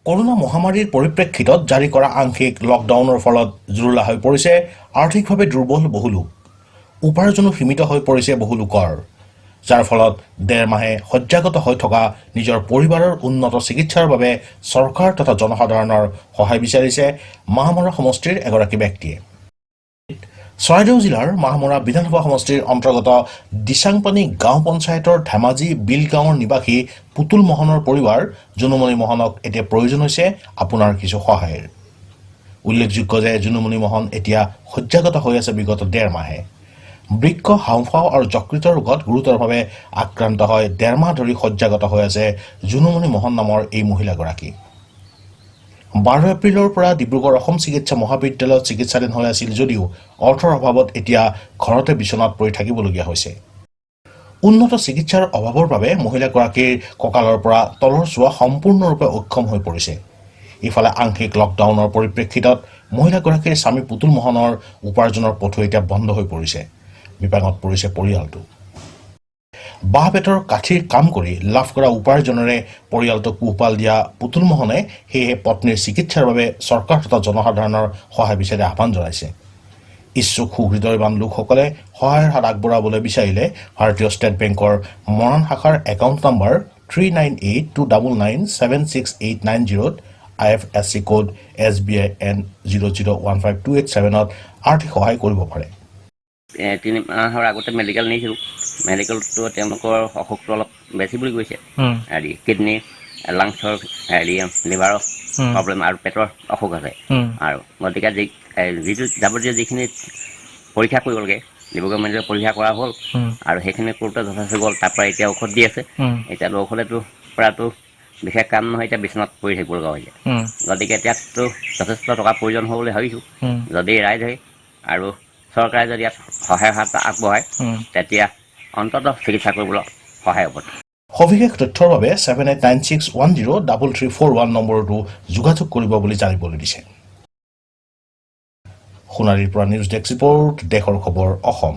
Corona মহামাৰীৰ পৰিপ্ৰেক্ষিতত জাৰি কৰা আংশিক লকডাউনৰ ফলত জুৰুলা হৈ পৰিছে আৰ্থিকভাৱে দুৰ্বল বহু লোক। উপাৰ্জনো সীমিত হৈ পৰিছে বহু লোকৰ, যাৰ ফলত ডেৰ মাহে শয্যাগত হৈ থকা নিজৰ পৰিবাৰৰ উন্নত চিকিৎসাৰ বাবে চৰকাৰ তথা জনসাধাৰণৰ সহায় বিচাৰিছে মাহমৰা সমষ্টিৰ এগৰাকী ব্যক্তিয়ে। চৰাইদেউ জিলাৰ মাহমৰা বিধানসভা সমষ্টিৰ অন্তৰ্গত দিচাংপানী গাঁও পঞ্চায়তৰ ধেমাজি বিলগাঁৱৰ নিবাসী পুতুল মহনৰ পৰিবাৰ জুনুমণি মহনক এতিয়া প্ৰয়োজন হৈছে আপোনাৰ কিছু সহায়ৰ। উল্লেখযোগ্য যে জুনুমণি মহন এতিয়া শয্যাগত হৈ আছে বিগত ডেৰ মাহে। বৃক্ক, হাওঁফাওঁ আৰু যকৃতৰ ৰোগত গুৰুতৰভাৱে আক্ৰান্ত হৈ ডেৰ মাহ ধৰি শয্যাগত হৈ আছে জুনুমণি মহন নামৰ এই মহিলাগৰাকী। 12 এপ্ৰিলৰ পৰা ডিব্ৰুগড় অসম চিকিৎসা মহাবিদ্যালয়ত চিকিৎসাধীন হৈ আছিল যদিও অৰ্থৰ অভাৱত এতিয়া ঘৰতে বিচনাত পৰি থাকিবলগীয়া হৈছে। উন্নত চিকিৎসাৰ অভাৱৰ বাবে মহিলাগৰাকীৰ কঁকালৰ পৰা তলৰ চোৱা সম্পূৰ্ণৰূপে অক্ষম হৈ পৰিছে। ইফালে আংশিক লকডাউনৰ পৰিপ্ৰেক্ষিতত মহিলাগৰাকীৰ স্বামী পুতুল মহনৰ উপাৰ্জনৰ পথো এতিয়া বন্ধ হৈ পৰিছে। বিপাঙত পৰিছে পৰিয়ালটো। বাঁহ বেতৰ কাঠিৰ কাম কৰি লাভ কৰা উপাৰ্জনেৰে পৰিয়ালটোক পোহপাল দিয়া পুতুল মহনে সেয়েহে পত্নীৰ চিকিৎসাৰ বাবে চৰকাৰ তথা জনসাধাৰণৰ সহায় বিচাৰি আহ্বান জনাইছে। ইচ্ছুক সুহৃদয়বান লোকসকলে সহায়ৰ হাত আগবঢ়াবলৈ বিচাৰিলে ভাৰতীয় ষ্টেট বেংকৰ মৰাণ শাখাৰ একাউণ্ট নম্বৰ 39829976890ত IFSC code SBIN0015287ত আৰ্থিক সহায় কৰিব পাৰে। 3 মাহৰ আগতে মেডিকেল নিছিলোঁ। মেডিকেলতো তেওঁলোকৰ অসুখটো অলপ বেছি বুলি কৈছে। হেৰি কিডনী, লাংছৰ, হেৰি লিভাৰৰ প্ৰব্লেম আৰু পেটৰ অসুখ আছে। আৰু গতিকে যিটো যাৱতীয় যিখিনি পৰীক্ষা কৰিব লাগে, ডিব্ৰুগড় মেডিকেল পৰীক্ষা কৰা হ'ল। আৰু সেইখিনি কৰোঁতে যথেষ্ট গ'ল। তাৰপৰা এতিয়া ঔষধ দি আছে। এতিয়াতো ঔষধেতো পৰাতো বিশেষ কাম নহয়, এতিয়া বিচনাত পৰি থাকিব লগা হৈছে। গতিকে ইয়াততো যথেষ্ট টকা প্ৰয়োজন হ'ব বুলি ভাবিছোঁ। যদি ৰাইজে আৰু চৰকাৰে যদি ইয়াত সহায়ৰ হাত আগবঢ়ায়, তেতিয়া অন্ততঃ চিকিৎসা কৰিবলৈ সহায় হ'ব। সবিশেষ তথ্যৰ বাবে 7896103341 নম্বৰতো যোগাযোগ কৰিব বুলি জানিবলৈ দিছে। সোণাৰীৰ পৰা নিউজ ডেস্ক ৰিপৰ্ট, দেশৰ খবৰ অসম।